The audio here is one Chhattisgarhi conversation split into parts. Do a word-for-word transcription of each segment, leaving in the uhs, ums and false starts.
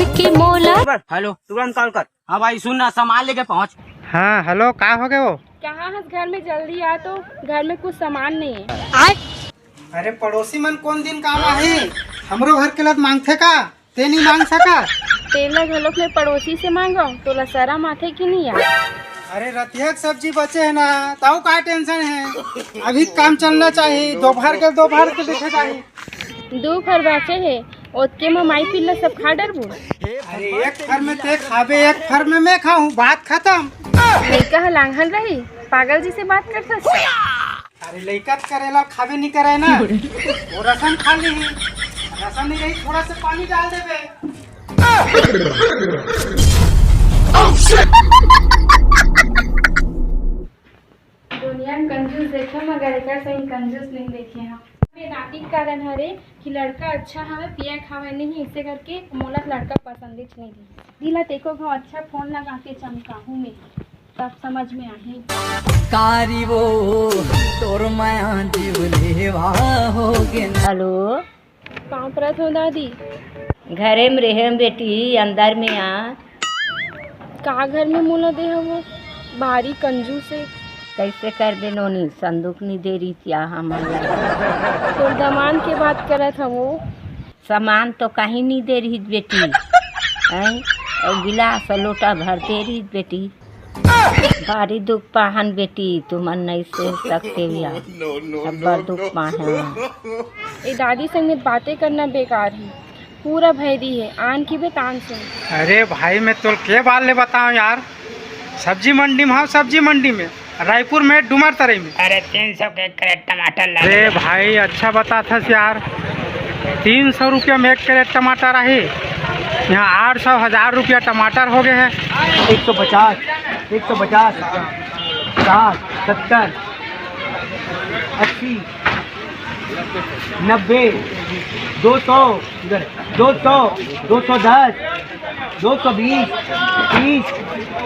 कि मोला। हेलो, तुरंत कॉल कर। हाँ भाई, सुन ना, सामान लेके पहुँच। हाँ, हेलो, का हो गए वो? कहाँ हस? घर में जल्दी आ तो, घर में कुछ सामान नहीं है। अरे, पड़ोसी मन कोन दिन काम आही? हमरो घर के लत मांगथे का? ते नहीं मांग सका? तेला घलोक मैं पड़ोसी से मांगव, तोला शरम आथे कि नहीं यार? अरे, रतिया के सब्जी बचे है ना, ताऊ का टेंशन है? अभी काम चलना चाहिए, दोपहर के, दोपहर के देखे जाही। दू फर बाचे हे, ओतके म माई पिल्ला सब खा डरबो। अरे, एक फर में ते खाबे, एक फर में मैं खाऊं, बात खत्म। लइका ह लांघन रही, पागल जी से बात करथस। अरे, लइका त करेला खाबे नहीं करे ना, वो रसम खा ली, रसम नहीं रही, थोड़ा सा पानी डाल देबे। दुनिया में कंजूस देखे, मगर एकर सही कंजूस नहीं देखे हम। ये दादी के कारण हरे कि लड़का अच्छा हवे, पिए खावे नहीं, इसे करके मोला लड़का पसंद ही नहीं दिस। दिला तेको घाव अच्छा फोन लगा के चमकाहूँ मैं, तब समझ में आही। कारी वो तोर माया जीव लेवा हो गे। हेलो। का करत हो दादी? घरे में रहे बेटी, अंदर में आ। का घर में मोला दे हवो? भारी कंजूस है। कैसे कर दे नोनी, संदूक नहीं दे रही क्या हमन ला? तोर दमान के बात करत हवो। सामान तो कहीं नहीं दे रही बेटी, हैं? और गिलास और लोटा भर दे रही बेटी। भारी दुख पाहन बेटी, तुमन नहीं सोच सकते भैया। अब्बड़ दुख पाहन। ए दादी संग में बातें करना बेकार है, पूरा भैरी है, आन की बेतान सुन। अरे भाई, मैं तोल के बाल ले बताऊं यार, सब्जी मंडी में हूँ, सब्जी मंडी में, रायपुर में, डुमर तरई में। अरे, तीन सौ के एक कैरेट टमाटर ला अरे ले। भाई, अच्छा बताथस यार, तीन सौ रुपया में एक कैरेट टमाटर आही, यहाँ आठ सौ, हजार रुपया टमाटर हो गए हैं। एक सौ पचास, एक सौ पचास, साठ, सत्तर, अस्सी, नब्बे, दो सौ, इधर, दो सौ, दो सौ दस, दो सौ बीस, तीस,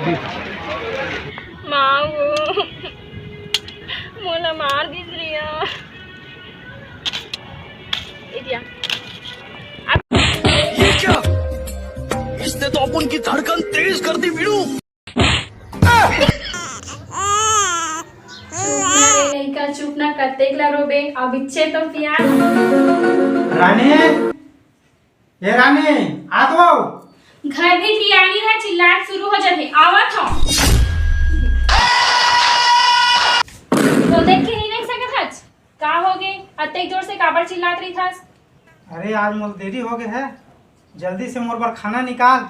बीस। माँ वो मोला मार दिस रिया। ए दिया। ये क्या? इसने तो अपन की धड़कन तेज कर दी वीरू। चुप ना रे लइका, चुप ना, कतेक ला रोबे, अब इच्छे तो पिया। रानी, ए रानी, आ तो आओ। घर भी तियारी रहा, चिल्लात शुरू हो जाथे, आवत हो। तो देख के नहीं रह सकत हच? का हो गे? अतेक जोर से काबर चिल्लात रही थस? अरे, आज मोर देरी हो गए है, जल्दी से मोर बर खाना निकाल,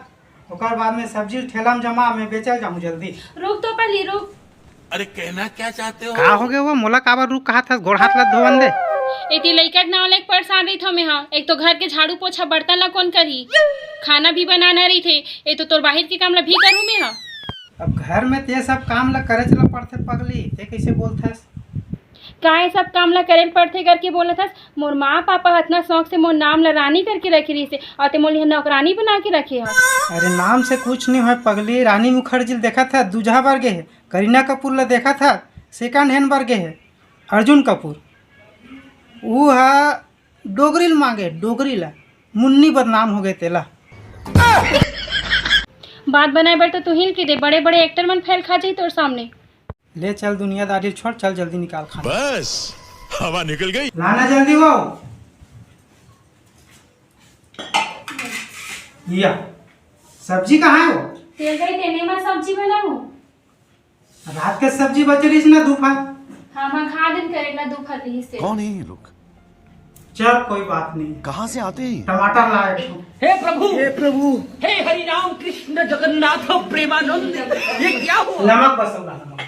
ओकर बाद में सब्जी ठेला में जमा, मैं बेचल जाऊँ जल्दी। रुक तो पहली, रुक। अरे, कहना क्या चाहते हो? का हो गए वो? मोला काबर रुक कहा था? गोड़ हाथ ला धोवन दे। एती लइका के नाव लेके परेशान रही थो मैं हा। एक तो घर के झाड़ू पोछा बर्तन ला कौन करही, खाना भी बनाना रही थे, ए तो तोर बाहर के काम ला भी करूँ मैं हा। अब घर में ते सब काम ला करे चला पड़थे पगली, ते कैसे बोलथस? का ये सब काम ला करे ल पड़थे करके बोलत हस? मोर माँ पापा ह अतना शौक से मोर नाम ला रानी करके रखे रहिस हे, अउ ते मोला इहाँ नौकरानी बना के रखे हस। अरे नाम से कुछ नहीं होय पगली, रानी मुखर्जी ल देखत ह, दूजहा बर गे हे, करीना कपूर ला देखत ह, सेकंड हैंड बर गे हे, अर्जुन कपूर, ऊ ह डोगरी ल मांगे, डोगरी ला, मुन्नी बदनाम हो गए तेला। बात बनाए बर तो तू ही ल के दे, बड़े बड़े एक्टर मन फैल खा जाही तोर सामने। ले चल दुनियादारी छोड़, चल जल्दी निकाल खाना। बस, हवा निकल गई। लाना जल्दी वो। या, सब्जी कहाँ है वो? तेल गई तेने में सब्जी बनाऊं? रात के सब्जी बच रही ना दू फल। हाँ, हाँ, खा दिन करे ना दू फल रही से। कौन है ये लोग? चल, कोई बात नहीं। कहाँ से आते हैं ये? टमाटर लाए थे। हे प्रभु, हे प्रभु। हे हरि राम कृष्ण जगन्नाथ प्रेमानंद, ये क्या हुआ? नमक बस, नमक बस।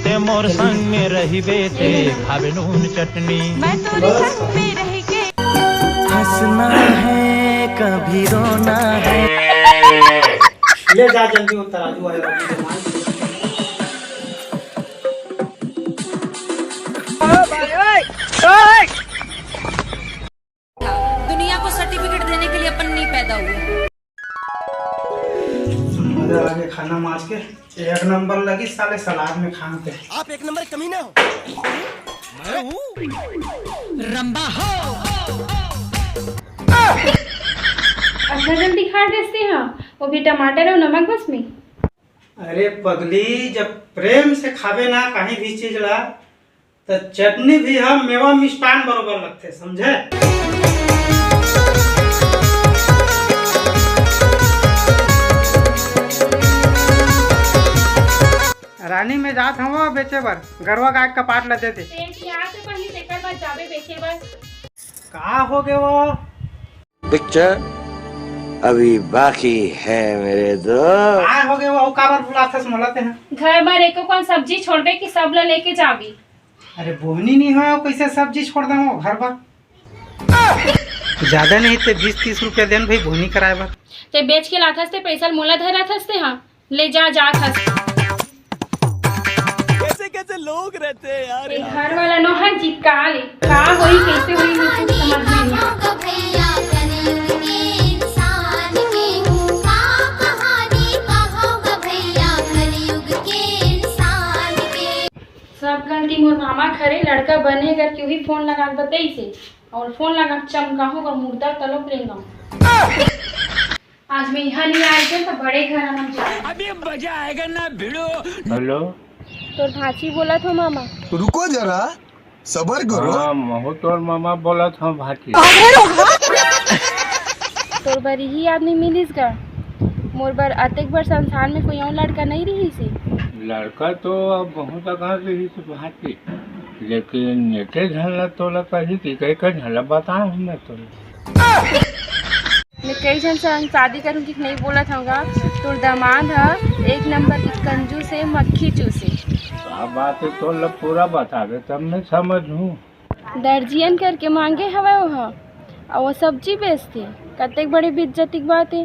ते मोर संग में रहिबे, ते खाबे नून चटनी। मैं तोरे संग में रह के। हंसना है, कभी रोना है। ले जा जल्दी वो तराजू वाले बाबू को मार। दुनिया को सर्टिफिकेट देने के लिए अपन नहीं पैदा हुए। मजा आ गया खाना माज के, एक नंबर लगी साले सलाद में खान के। आप एक नंबर कमीना हो। मैं हूँ रंबा हो। अतना जल्दी खा देस तें हा, वो भी टमाटर अउ नमक बस में। अरे पगली, जब प्रेम से खाबे ना कहीं भी चीज ला, त चटनी भी ह मेवा मिष्ठान बरोबर लगथे, समझे? रानी, मैं जात हवं बेचे बर, गरवा गाय के कपाट ल दे दे। तें खिया के पहिली तेकर बाद जाबे बेचे बर। का हो गे वो? पिक्चर अभी बाकी है मेरे दोस्त। का हो गे वो? काबर बुलाथस मोला तें? घर बर एको कन सब्जी छोड़बे कि सब ल लेके जाबे? अरे बोहनी नहीं हो, कैसे सब्जी छोड़ दे वो घर बर? ज्यादा नहीं ते बीस तीस रुपया देन भाई बोहनी कराए बर। तें बेच के लाथस तें पैसा ल मोला धराथस तें हा। ले जा, जा खस। कैसे कैसे लोग रहते हैं यार। ए घर वाला नोहर जी का ले, का होई, कैसे होई, मैं कुछ समझ में नहीं। सब गलती मोर मामा खरे, लड़का बने करके उही फोन लगा के बतइसे, अउ फोन लगा के चमकाहूं अउ मुर्दा तलोक लेंगा। आज मैं यहाँ नहीं आए थे तो बड़े घर आना चाहिए। अभी मजा आएगा ना भिड़ो। हेलो। तोर भांची बोलत हो मामा। रुको जरा, सबर करो। हाँ, महू तोर मामा बोलत हो भांची। तोर बर इही आदमी मिलिस गा। मोर बर अतेक बड़ संसार में कोई अउ लड़का नहीं रहिस हे। लड़का तो अब बहुत अकन रहिस भांची, लेकिन एके झन ला तोला कही कि कई कई झन ला बता हूँ मैं तोला। मैं कई झन संग शादी करूँ कि नहीं बोलत हूँ गा। तोर दामाद ह एक नंबर के कंजूस हे, मक्खी चूस हे। का बात हे, तोला पूरा बताबे तब मैं समझहूँ। दर्जियन करके मांगे हवय ओहा, अउ वो सब्जी बेचथे, कतेक बड़े बेइज्जती के बात हे।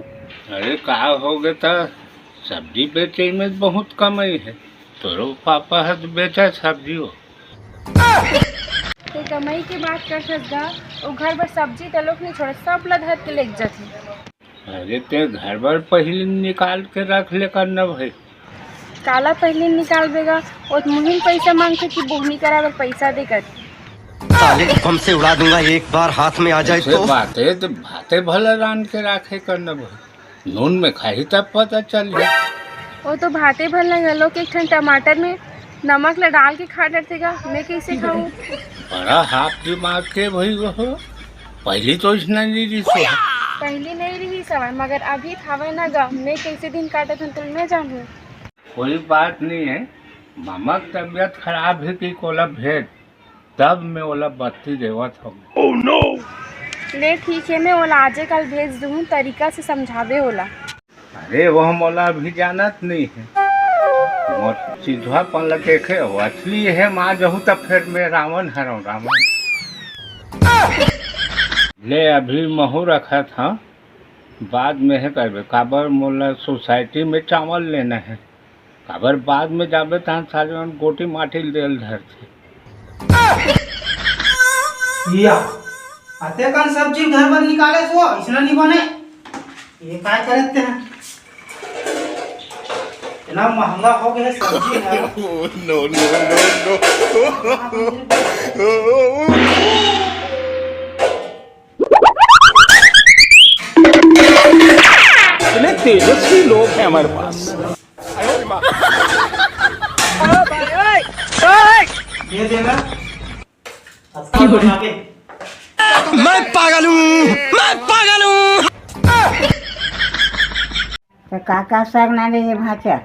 अरे का हो गे त, सब्जी बेचे में बहुत कमाई हे, तोरो पापा ह तो बेचा सब्जी हो। ते कमाई के बात करथस गा, ओ घर बर सब्जी तलोक नहीं छोड़े, सब ला धर के लेग जाथे। अरे ते घर बर पहिली निकाल के रख ले कर न भाई। काला पहिली निकालबे गा, ओ मुहिम पैसा मांगथे कि बोहनी करा बर पैसा दे कर। साले को बम से उड़ा दूंगा एक बार हाथ में आ जाए ऐसे तो। बात हे तो भाते भला रान के राखे कर न भाई। नून में खाही तब पता चलही। वो तो भाते भर ल घलोक एक ठन टमाटर में नमक ल डाल के खा डरथे गा, मैं कैसे खाऊं? बड़ा हाफ दिमाग के भाई वो हो। पहली तो इसने नहीं दी सो। पहली नहीं रही सवाल, मगर अभी खावे ना गा, मैं कैसे दिन काटत हूँ तो मैं जानू। कोई बात नहीं है, मामा की तबीयत खराब है कि कोला भेज। तब मैं ओला बत्ती देवत हूँ। ले ठीक है, मैं ओला आजे कल भेज दूँ, तरीका से समझावे ओला। अरे वो मोला अभी जानत नहीं है, मोर सिधवापन ला देखे हो, असली है माँ जहू तब फिर मैं रावण हरव रावण। ले अभी महू रखत हाँ, बाद में है करबे, काबर मोला सोसाइटी में चावल लेना है। काबर बाद में जाबे तहां साले मन गोटी माटी ल देल धरथे। या, अतेकन सब्जी घर बर निकाले सो, इसना नहीं बने। ये काय करत ते हैं? इतना महंगा हो गया सब्जी है। No, no, no, no। इतने तेजस्वी लोग हैं हमारे पास। ये देना। मैं पागल हूँ, मैं पागल हूँ। तो का का साग ना ले भाचा?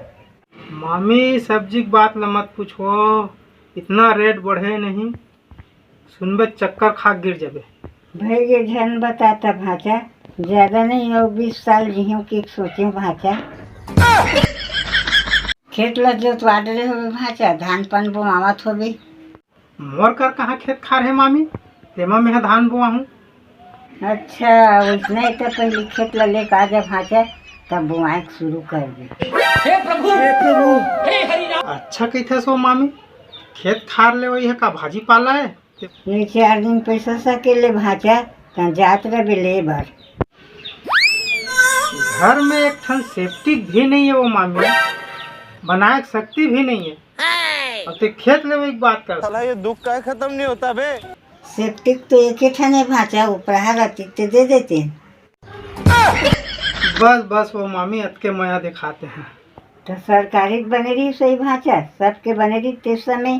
मामी, सब्जी के बात ल मत पूछो, इतना रेट बढ़े नहीं, सुनबे चक्कर खा गिर जाबे। भाई ये झन बताता भाचा, ज्यादा नहीं हो, बीस साल जियो के सोचे भाचा। खेत ला जोतवा डरे होबे भाचा, धान पान बोआवत होबे। मोर कर कहाँ खेत खार है मामी, तेमा मैं धान बोआहूँ। अच्छा, वैसने तो पहले खेत ला लेके आ जा भाचा, तब बोआए के शुरू कर दे। हे प्रभु, हे प्रभु। हे हरि राम। अच्छा कहिथे सो मामी, खेत खार ले वही है का भाजी पाला है? ये चार दिन पैसा सकेले भाचा, त जात रहे ले बर। घर में एक ठन सेप्टिक भी नहीं है वो मामी, बनाए के शक्ति भी नहीं है। अब ते खेत लेवे की बात कर। साला ये दुख का खत्म नहीं होता बे। सेप्टिक तो एक ही ठन है भाचा, ऊपर रहती ते दे देते। बस बस वो मामी, अतके मया देखाते हैं। तो सरकारी बने रहिस वही भांचा, सबके बने रहिस ते समय।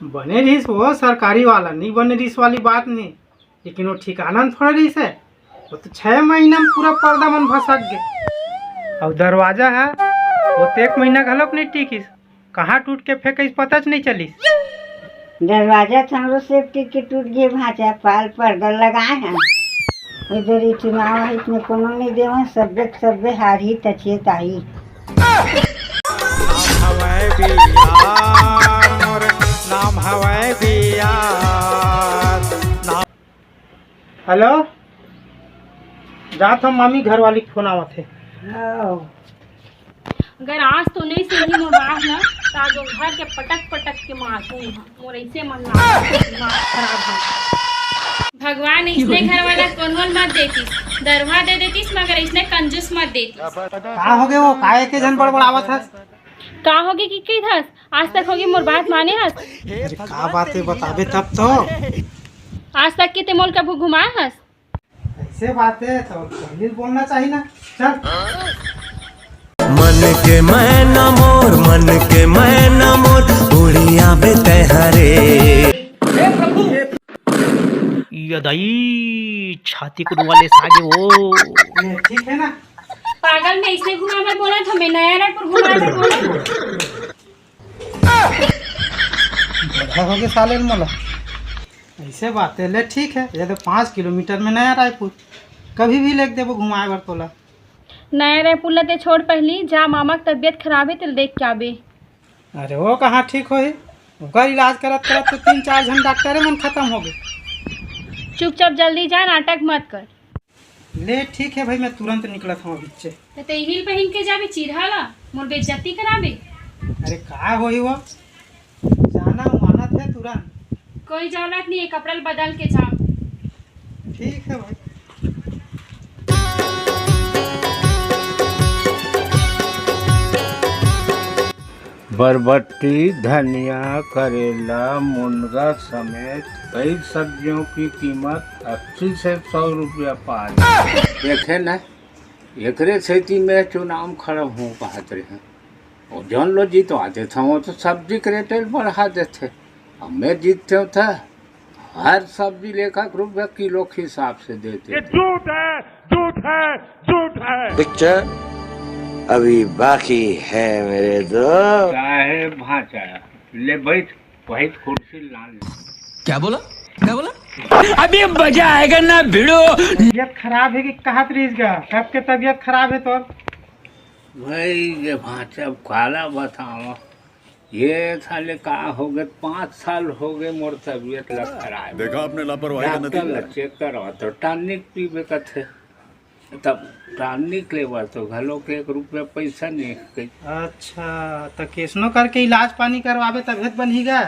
बने रहिस वो सरकारी वाला, नहीं बने रहिस वाली बात नहीं, लेकिन वो ठिकाना में थोड़ा रहिस है। वो तो छह महीना में पूरा पर्दा मन भसक गए। और दरवाजा है, वो तो एक महीना घलोक नहीं टिकिस, कहाँ टूट के फेंकिस पता च नहीं चलिस। दरवाजा तो हमरो सेफ्टी के टूट गए भांचा, पाल पर्दा लगाए हैं। इधर ही चुनाव है, इसमें कोनो नहीं देवा, सबे सबे हारही तचिए ताही। नाम हवै बियार, मोर नाम हवै बियार। हेलो, जात हम मामी, घर वाली के फोन आवत हे। हाँ। अगर आज तो नहीं सुनही मोर बात ना, तो आज वो घर के पटक पटक के मारहूँ। मोर ऐसे मन लागत हे, दिमाग खराब हो। भगवान इसने घर वाला कोनवल मत देतीस, दरवा दे देतीस, मगर इसने कंजूस मत देतीस। का हो गए वो, काहे के झन बड़बड़ावत हस? का होगे कि कही थस? आज तक होगे मोर बात माने हस? अरे का बात है, बताबे तब तो। आज तक के ते मोल कभू घुमाए हस? ऐसे बात है तो पहले बोलना चाहिए ना। चल। मन के मैना मोर, मन के मैना मोर, उड़िया बे तैहरे। ये दाई, छाती कुदवा ले सागे वो। ये ठीक है ना? पागल में इसने घुमा मत बोला था, मैं नया रायपुर घुमा मत बोला। बड़ा हो गए साले मोला। ऐसे बात है, ले ठीक है, ये तो पाँच किलोमीटर में नया रायपुर, कभी भी लेके देबो घुमाए बर तोला। नया रायपुर ला ते छोड़, पहली जा मामा के तबीयत खराब है, तेल देख के आबे। अरे वो कहाँ ठीक होही, ओकर इलाज करत करत तो तीन चार झन डॉक्टरे मन खत्म हो गए। चुपचाप जल्दी जा, नाटक मत कर। ले ठीक है भाई, मैं तुरंत निकलत हूँ अभिच्चे। ते हिल पहन के जाबे चिरहा ला, मोर बेइज्जती कराबे। अरे का होही वो, जाना मानत है तुरंत। कोई जरूरत नहीं है, कपड़ा बदल के जाओ। ठीक है भाई। बरबट्टी, धनिया, करेला, मुनगा समेत कई सब्जियों की कीमत अस्सी से सौ रुपया पाव। देखे न, एकरे सेती मैं चुनाव खड़ा हूँ कहत रहे। और जौन लो जीतवा देथे, वो तो सब्जी के रेट बढ़ा देथे। अब मैं जीतते हूँ था, हर सब्जी लेखा के रुपया किलो के हिसाब से देते ये थे। झूठ है, झूठ है, झूठ है। पिक्चर अभी बाकी है मेरे दोस्त। चाहे भांचा, ले बैठ, वही कुर्सी लान ले। क्या बोला? क्या बोला? अभी मजा आएगा ना भिड़ो। तबीयत खराब है कि कहा रहीस गा? कब के तबीयत खराब है तोर? भाई, ये भांचा अब काला बताओ, ये साले का हो गए, पाँच साल हो गए मोर तबीयत ला खराब। देखा आपने लापरवाही का डॉक्टर नतीजा ला है। चेक करवा तो टॉनिक पीबे कथे, तब टॉनिक लेवा तो घलो के एक रुपया पैसा नहीं है। अच्छा, तो कैसनो करके इलाज पानी करवाबे तभे तो बनही गा।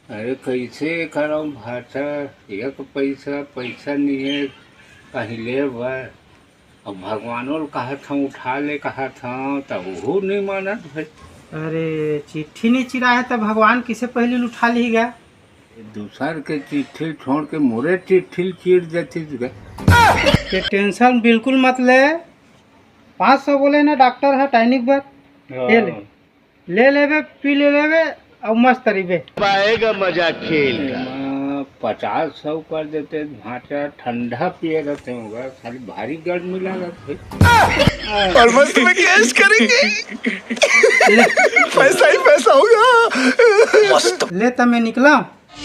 अरे कैसे करम भाषा, एक पैसा, पैसा नहीं है कहीं ले बर। अब भगवानो ल कहत हूँ, उठा ले कहत हूँ, तब वो नहीं मानत भाई। अरे, चिट्ठी नहीं चिरा है, तब भगवान किसे पहले उठा ली गा? दूसर के चिट्ठी छोड़ के मोरे चिट्ठी ल चीर देती गा। ये टेंशन बिल्कुल मत ले। पाँच सौ बोले ना डॉक्टर है टॉनिक बर, ये ले। हाँ। ले लेबे, पी ले लेबे, अउ मस्त रहिबे। पाएगा मजा खेल का। एमा पचास सौ कर देते, भांचा ठंडा पिए रहते होगा, खाली भारी गर्मी लागत है। और मस्त में कैश करेंगे। ले। पैसा ही पैसा होगा। ले, त मैं निकला।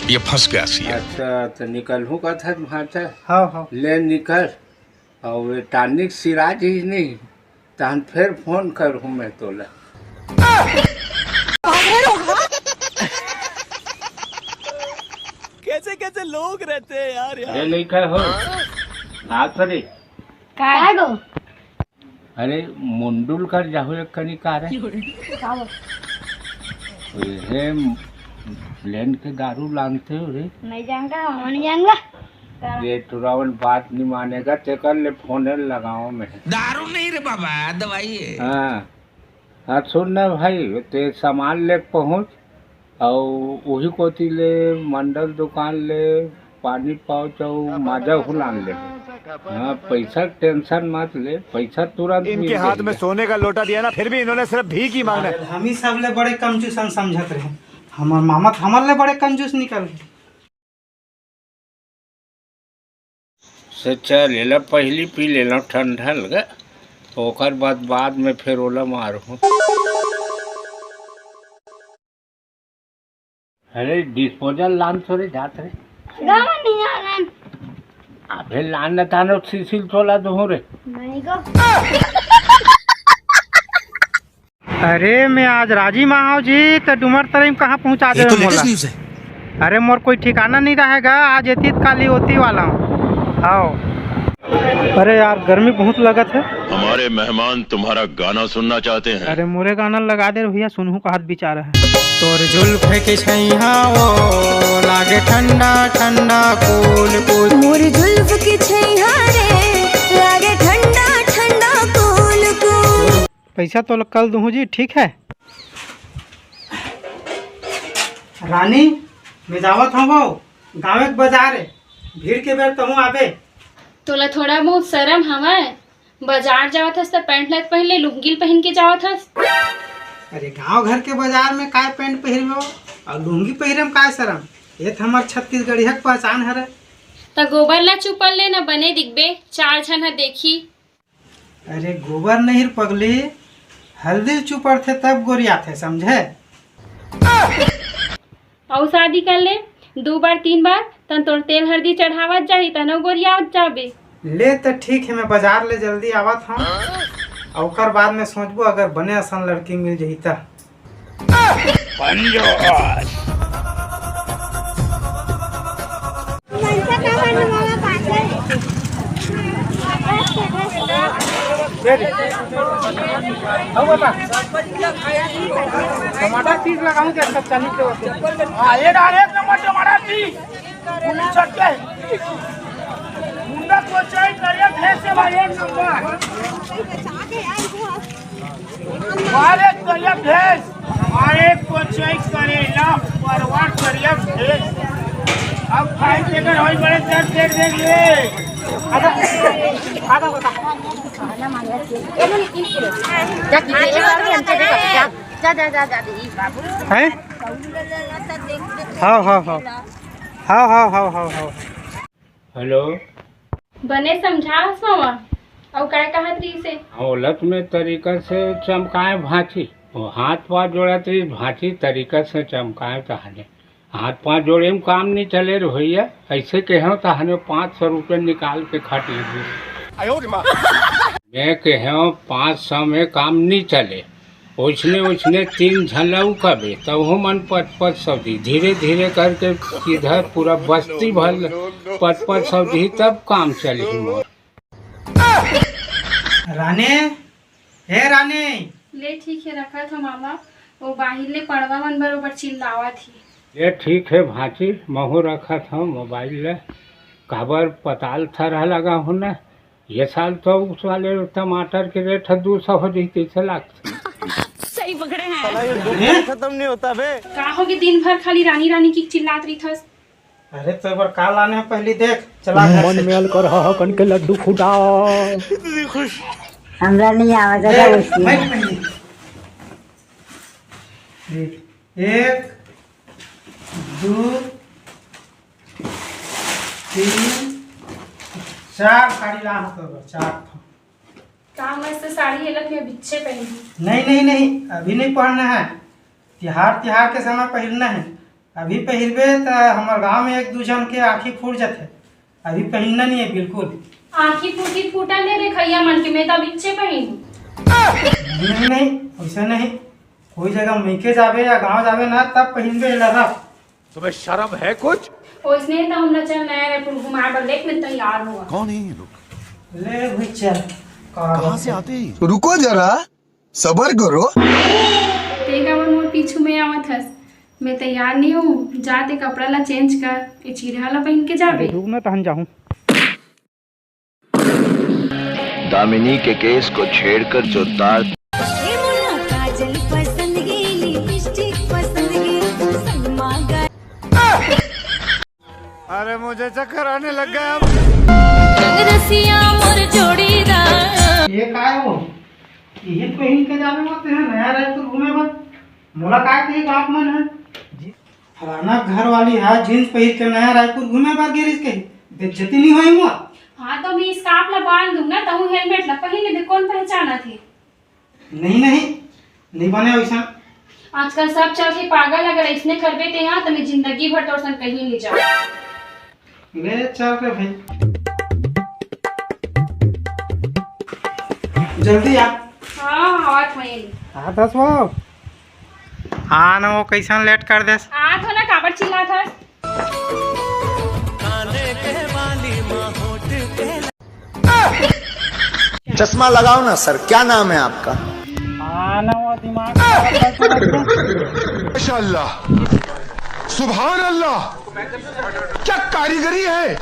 ये फंस गया सी। अच्छा, तो निकलहूँ का था भांचा। हाँ, हाँ। ले निकल। अउ ये टॉनिक सिरा जही नहीं, तहन फेर फोन करहूँ मैं तोला। कैसे कैसे लोग रहते हैं यार, यार। अरे लइका हो, हाथ रे। काय गो? अरे मुंडुल कर जाहू एक कनी का रे। का बोल? ये ब्लेंड के दारू लानते हो रे? नहीं जानता, हम नहीं जानगा। ये टुरावन बात नहीं मानेगा, तेकर ले फोन लगाओ मैं। दारू नहीं रे बाबा, दवाई है। हाँ, हाँ, सुन ना भाई, ते सामान ले पहुँच, अउ उही कोती ले मंडल दुकान ले पानी पाउच अउ माजा हु लान ले। हाँ, पैसा के tension मत ले, पैसा तुरंत इनके मिल हाथ में जाएगा। सोने का लोटा दिया ना, फिर भी इन्होंने सिर्फ भीख ही मांगना है। हम ही सबले बड़े कंजूसन समझत रहे, हमर मामा तो हमर ले बड़े कंजूस निकल गए। से चल, एला पहिली पी लेला, ठंडा लगा, ओकर बाद, बाद में फिर ओला मारहूँ। अरे, disposal लान तो रे, जात रे। गाँव नहीं आ रहा है। अबे लान न तानो, सीसील तोला दूँ रे। नहीं गो। अरे, मैं आज राजी मा हव जी, त डूमर तरई म कहाँ पहुँचा ये देवे तो मोला? Latest news है। अरे, मोर कोई ठिकाना नहीं रहेगा, आज एती त काली ओती वाला हूँ। आओ। अरे यार, गर्मी बहुत लगत है। हमारे मेहमान तुम्हारा गाना सुनना चाहते हैं। अरे, मोरे गाना लगा दे भैया, सुनहू कहत बिचारा है। तोर जुल्फ के छैया ओ लागे ठंडा ठंडा कूल कूल। मोर जुल्फ के छैया रे लागे ठंडा ठंडा कूल कूल। पैसा तो कल दूहूँ जी, ठीक है? रानी, मैं जावत हूँ वो, गाँव एक बाजार है, भीड़ के बेर तहूँ आबे। तोला थोड़ा बहुत शरम हवय? बाजार जावत हस त पैंट ल पहिन ले, लुंगी ल पहिन के जावत हस। अरे, गाँव घर के बाजार में काय पैंट पहिरबो अउ लुंगी पहिरे में काय शरम? ये त हमर छत्तीसगढ़िया के पहचान हरे। त गोबर ला चुपल ले न, बने दिखबे, चार झन ह देखी। अरे गोबर नहीं रे पगली, हल्दी ल चुपड़थे तब गोरियाथे, समझे? अउ शादी कर ले, दू बार तीन बार, तन तोर तेल हल्दी चढ़ावत जाही, तनो गोरियावत जाबे। ले त ठीक है, मैं बाजार ले जल्दी आवत हूँ, अउ ओकर बाद में सोचबो अगर बने असन लड़की मिल जही त। टमाटर तीस लगाऊं क्या? सब चालीस के होते हैं। हाँ, ये डाल एक नंबर टमाटर तीस। पूरी छक्के। मुंडा को चाय करिया, भैंस से भाई एक नंबर। अरे करिया भैंस, अरे कोचई करेला, परवर करिया भैंस। अब खाई तेकर होई बड़े दर्द दे देंगे। आधा, आधा बता। जा, जा, जा, जा, जा, जा, जा, जा, जा, जा, जा, बाबू। हैं? हाँ, हाँ, हाँ। हाँ, हाँ, हाँ, हाँ, हाँ। हेलो। बने समझास मामा, अउ काय कहत रहिस हे? औलत में तरीका से चमकाए भांची, वो हाथ पांव जोड़त रहिस भांची, तरीका से चमकाए तहने। हाथ पांव जोड़े में काम नहीं चले रे भैया, ऐसे कहेव तहने पाँच सौ रुपये निकाल के खट लीजिए। मैं कहेव पाँच सौ में काम नहीं चले, ओइसने ओइसने तीन झन ला उकाबे, तब हो मन पट पट सब्जी, धीरे धीरे करके सीधा पूरा बस्ती भर पट पट सब्जी, तब काम चलही मोर। रानी, हे रानी। ले ठीक हे, रखत हो मामा, वो बाहिर ले पड़वा मन बरोबर चिल्लावत ही। ये ठीक हे भांची, महू रखत हव मोबाइल ले, काबर पताल थरहा लगा हो ना, ये साल तो उस वाले टमाटर के रेट ह दू सौ हो जही, कइसे लागथे? सही पकड़े हैं। साला ये दुख खत्म नहीं होता बे। का होगे, दिन भर खाली रानी रानी की चिल्लात रहिथस। अरे तो एक बार का लाने हे पहली देख, चला घर मन से। में अलकर ह कन के लड्डू फूटा। हमरा नहीं आवा देख, दादा वैसे। बैठ पहली। देख, एक, दू, तीन, चार साड़ी लान तो बा, चार ठो। का मस्त साड़ी हे, लत में बिच्छे पहनी। नहीं, नहीं, नहीं, अभी नहीं पहनना है, तिहार, तिहार के समय पहनना है। अभी पहनबे त हमर गांव में एक दू जन के आँखी फूट जाथे, अभी पहनना नहीं है बिल्कुल। आँखी फूटी फूटा ले रे खैया मन के, मैं तो बिच्छे पहनू। नहीं, नहीं, नहीं, वैसे नहीं, कोई जगह मइके जाबे या गांव जाबे ना, तब पहनबे एला रख। तुम्हें शर्म है कुछ? ओइसने त हमला चल नया रायपुर घुमाए बर, लेक में तैयार हुआ। कौन है ये लोग? ले भाई चल। कहाँ से आते हैं? रुको जरा, सबर करो। ते काबर मोर पीछू में आवत हस? मैं तैयार नहीं हूँ, जा ते कपड़ा ला चेंज कर, ए चिरहा ला पहन के जाबे। रुक ना तहन जाहूँ। दामिनी के केस को छेड़कर जोरदार। अरे मुझे चक्कर आने लग गया अब। रसिया मोर जोड़ीदार। ये काय हो? इही पहिन के जावे मत है नया रायपुर घूमे बर। मोला काय ते गाँव मन है। फलाना घर वाली हा जींस पहिर के नया रायपुर घूमे बर गे रिहिस कही, बेइज्जती नहीं होई मोर? हाँ, तो मैं स्कार्फ ला बांध दूं ना, तहूँ हेलमेट ला पहिन ले, कौन पहचाना थे? नहीं, नहीं, नहीं बने वैसा। आजकल सब चलथे पागल, अगर ऐसने करबे ते हा, तो मैं जिंदगी भर तोर संग कहीं नहीं जाऊँ। ले चल रे भाई, जल्दी आ। हाँ, आवत हूँ। हाँ, दस वो। हाँ ना, वो कैसन लेट कर देस। हाँ, तो ना काबर चिल्लात हस? चश्मा लगाओ ना सर, क्या नाम है आपका? हाँ ना, वो दिमाग खराब करके रख दे। माशाल्लाह, सुभान अल्लाह, क्या कारीगरी है।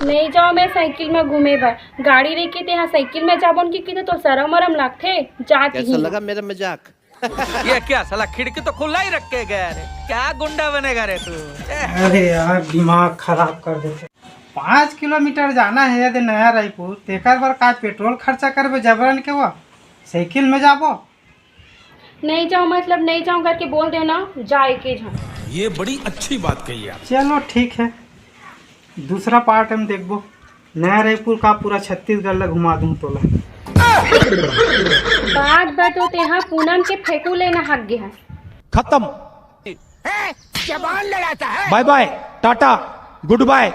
नहीं जाओ, मैं साइकिल में घूमे बर। गाड़ी रही के ते यहाँ साइकिल में जाबो न कि, कि तो शरम वरम लागथे, जात कैसा ही। लगा मेरा मजाक? ये क्या साला खिड़की तो खुला ही रख के गया रे? क्या गुंडा बनेगा रे तू? अरे यार, दिमाग खराब कर देथे। पाँच किलोमीटर जाना है यदि नया रायपुर, तेकर बर का पेट्रोल खर्चा करबे जबरन के वो? साइकिल में जाबो। नहीं जाऊँ मतलब नहीं जाऊँ करके बोल देव ना, जाए के झन। ये बड़ी अच्छी बात कही आप। चलो ठीक है, दूसरा पार्ट हम देखबो। नया रायपुर का पूरा छत्तीसगढ़ ला घुमा दूं तोला। बात बा तो तेहा पूनम के फेंकू लेना हक गे है। खत्म। जबान लड़ाता है। बाय बाय, टाटा, गुड बाय।